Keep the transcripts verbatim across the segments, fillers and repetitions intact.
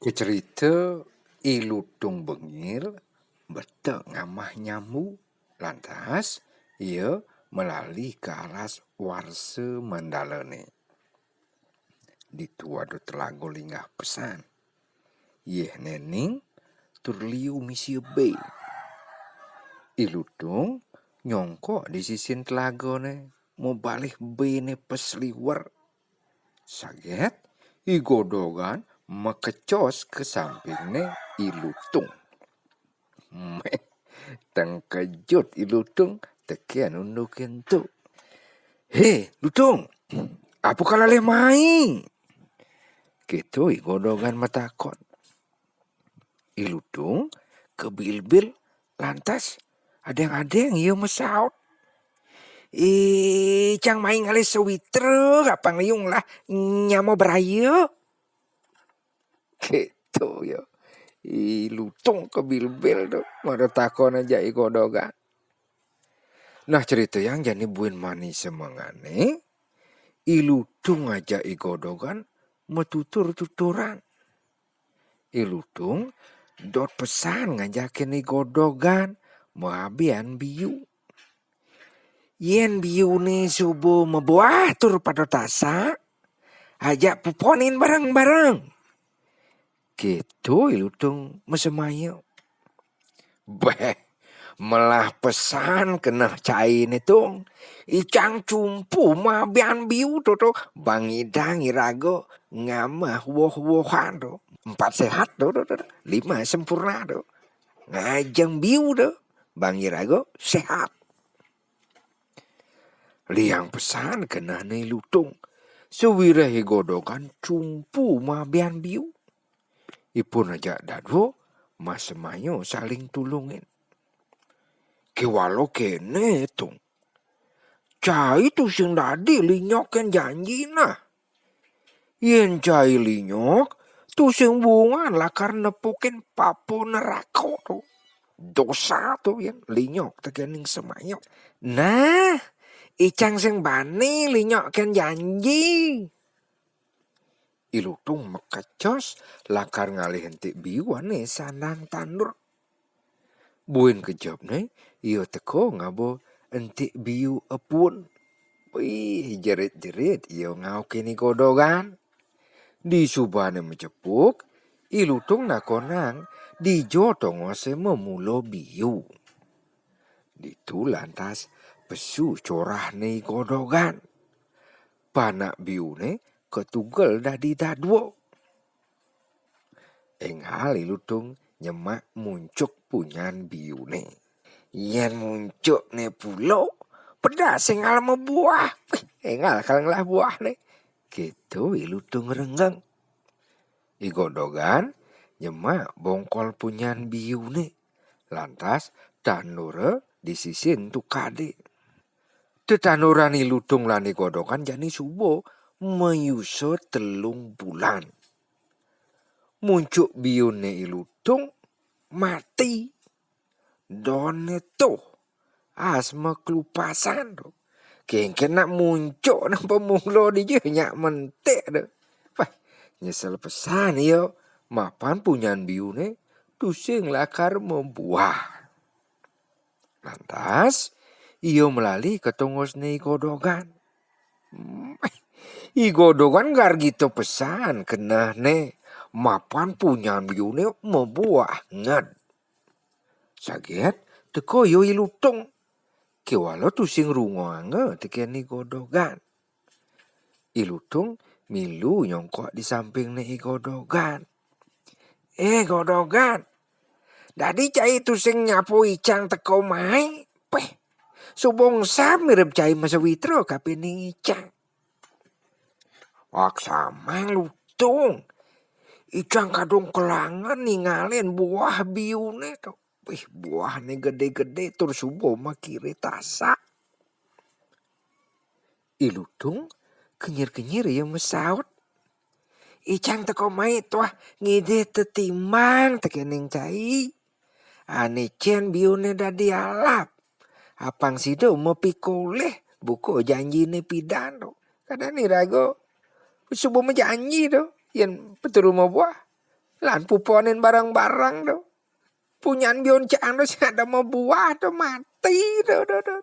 Kecerita I Lutung Bengil betek ngamah nyambu, lantas ia melali ke alas warsa mandalane. Ditu ada telaga linggah pesan. Yeh nening tur liu misi be. I Lutung nyongkok di sisin telagane, mabalih bene pesliwer. Saget, I Godogan makecos ke sampingne I Lutung. Meh, tengkejut I Lutung teken unduke ento. "He, Lutung, apa kalalih mai?" Keto I Godogan matakon. I Lutung kebilbil lantas adeng-adeng ia masaut. "Ih, cang mai ngalih sawitra, apang liu ngelah nyama beraya." Keto ya. I Lutung kebilbil tu, mara takon ajak I Godogan. Nah, ceritayang jani buin mani semengane, I Lutung ajak I Godogan matutur-tuturan. I Lutung dot pesan ngajakin I Godogan maabian biu. "Yen biune suba mabuah tur pada tasak, ajak puponin bareng-bareng." Keto I Lutung masemaya. "Beh, melah pesan keneh caine, Tung. Icang cumpu maabian biu to, to. Bang idang iraga ngamah woh-wohan to. Empat sehat to, to, to, to. Lima sempurna to. Ngajeng biu to. Bang iraga sehat." Liang pesan kenehne I Lutung. Sawiréh I Godogan cumpu maabian biu. Ipun ajak dadua masemaya saling tulungin. "Kéwala kéné, Tung. Cai tusing dadi linyok kén janji nah. Yén cai linyok, tusing buungan lakar nepukin papa neraka to. Dosa to yén linyok tekéning semaya. Nah, icang sing bani linyok kén janji." I Lutung makecos lakar ngalih entik biu ané sandang tandur. Buin kejepné, ia teka ngaba entik biu epun. Wih, jerit-jerit ia ngaukin I Godogan. Disubané macepuk, I Lutung nakonang dija tongosé mamula biu. Ditu lantas pesu corahné I Godogan. Panak biuné katugel dadi dadua. Énggal I Lutung nyemak muncuk punyan biuné. "Yén muncukné pula, pedas énggal mabuah. Wih, énggal kal ngelah buahné." Kéto I Lutung renggeng. I Godogan nyemak bongkol punyan biuné. Lantas tandura di sisin tukadé. Tetanduran I Lutung lan I Godogan jani suba mayusa telung bulan. Muncuk biuné I Lutung mati. Doné tuh, asma kelupasan to. Kénkén nak muncuk nak pemula dija nyak mentik to. Wah, nyesel pesan ia, mapan punyan biuné tusing lakar mabuah. Lantas, ia melali ka tongosné I Godogan. I Godogan gargita pesan kenehné, mapan punyan biuné mabuah nged. Saget, teka ia I Lutung. Kéwala tusing runganga tekén I Godogan. I Lutung milu nyongkok di sampingné I Godogan. "Eh, Godogan, dadi cai tusing nyapa icang teka mai? Peh, suba engsap mirib cai masawitra kapining icang." "Ak samang, Lutung. Icang kadung kelangen ningalin buah biuné to. Wih, buahné gedé-gedé tur suba makiré tasak." I Lutung kenyir-kenyir ia masaut. "Icang teka mai tuah ngidih tetimbang tekéning cai. Ané cén biuné dadi alap. Apang sida mapikolih buka janjiné pidan to. Kadén iraga suba majanji to, yén peturu mabuah." Lan puponin bareng-bareng to. Punyan biun cang to sing ada mabuah to mati to, to, to.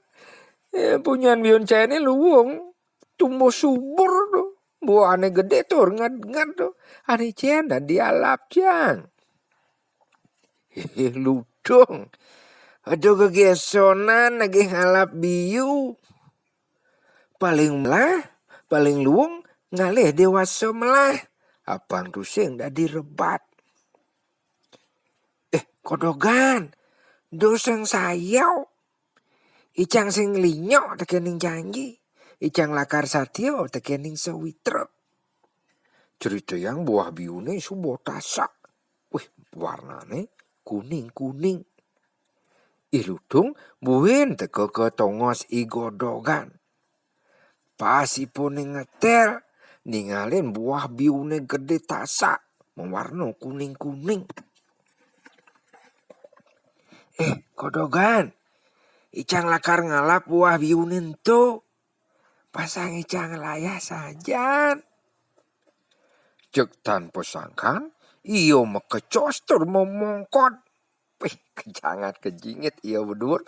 Eh, punyan biun cang ini luung, tumbuh subur to. Buahne gede tur nged-nged to. Ane cen dan dialap cang. Hehe, Lutung. Ada gegesonan lagi ngalap biu. Paling melah, paling luung, ngalih dewasa melah. Apang tusing dadi rebat. Eh, Godogan, doseng sayau. Icang sing linyok tekening janji. Icang lakar satia tekening sawitra. Critayang buah biune suba tasak. Wih, warnane kuning-kuning. I Lutung buin teka ka tongos I Godogan. Pas ipune ngetel, ningalin buah biune gede tasak, mawarna kuning-kuning. Eh, Godogan, icang lakar ngalap buah biune ento. Pasang icang layah sajan. Cek tanpa sangkan, ia makecos tur mamongkot. Wih, kejangat kejingit ia bedur.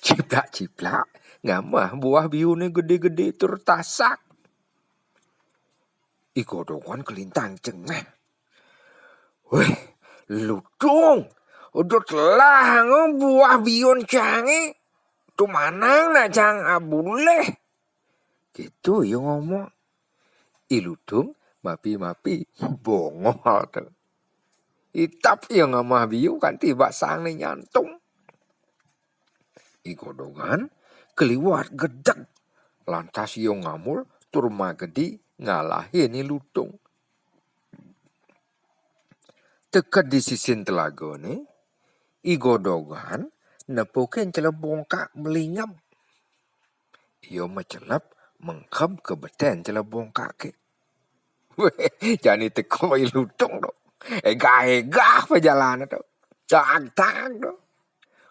Ciplak-ciplak, ngamah buah biune gede-gede tur tasak. I Godogan kelintang cengeh. Weh, Lutung, udah telah ngo buah biun cange. Tumanang nak cang abuleh. Gitu ia ngomong. I Lutung mapi-mapi bongol to. Itap ia ngamah biu kanti basangne nyantung. I Godogan keliwat gedeg. Lantas ia ngamul tur magedi ngalahin I Lutung. Teked di sisin telagane, I Godogan nepukin celebongkak melingem. Ia macelep mengkeb ka beten celebongkake. Weh, jani teka I Lutung to. Egah-egah pajalane to. Tag-tag to.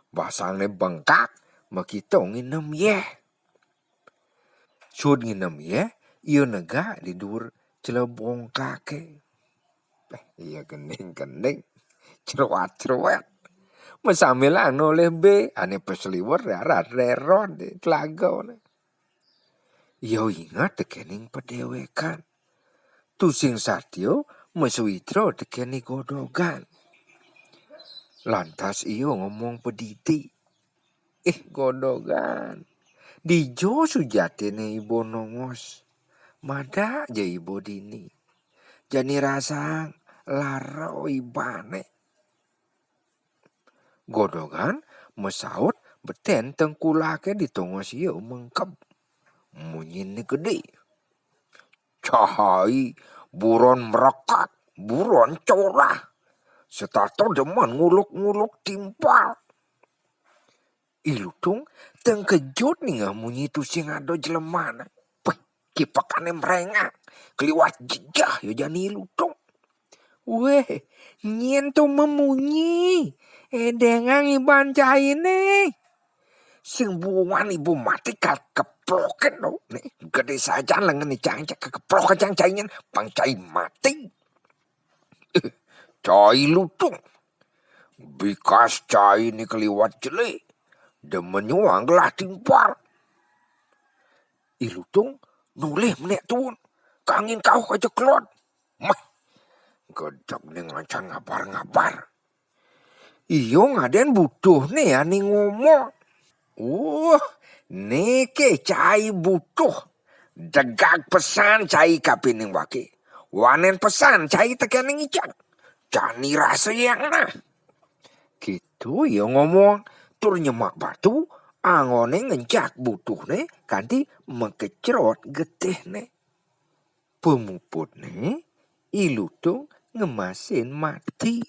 Basangne bengkak, makita nginem yeh. Sud nginem yeh, ia negak di duur celebongkake. Eh, ia kening-kening, ceruat-ceruet. Masamilan nolih be, ane pasliwer rarat rerot di telagane. Ia inget tekening padewekan. Tusing satia masawitra tekening Godogan. Lantas ia ngomong padidi. Eh, Godogan, dija sujatine iba nongos? Madak ja iba dini. Jani rasang lara ibane. Godogan masaut beten tengkulake di tongos ia mengkeb. Munyine gede. Cahai buron merekat, buron corah. Setata demen nguluk-nguluk timpal. I Lutung tengkejut ningeh munyi tusing ada jelemane. Peh, kipekane merengak. Keliwat jejeh ia jani I Lutung. Weh, nyen to mamunyi. Edengang iban caine. Sing buan iba mati kal keplokin to. Nih, gede sajan lengen icang cek keplokin cang cai nyen, pang cai mati. Eh, cai Lutung. Bikas caine keliwat jele. Demen nyuang gelah timpal. I Lutung nolih menek tuun. Kangin kauh kaja kelod. Meh. Gedeg ne ngancan ngabar-ngabar. Ia ngaden butuhne ane ngomong. Uh, neke cai butuh. Degag pesan cai kapining wake. Wanen pesan cai tekening icang. Jani rasa yang nah. Gitu ia ngomong. Tur nyemak batu, angone ngenjak butuhne kanti makecrot getihne. Pamuputne, I Lutung ngemasin mati.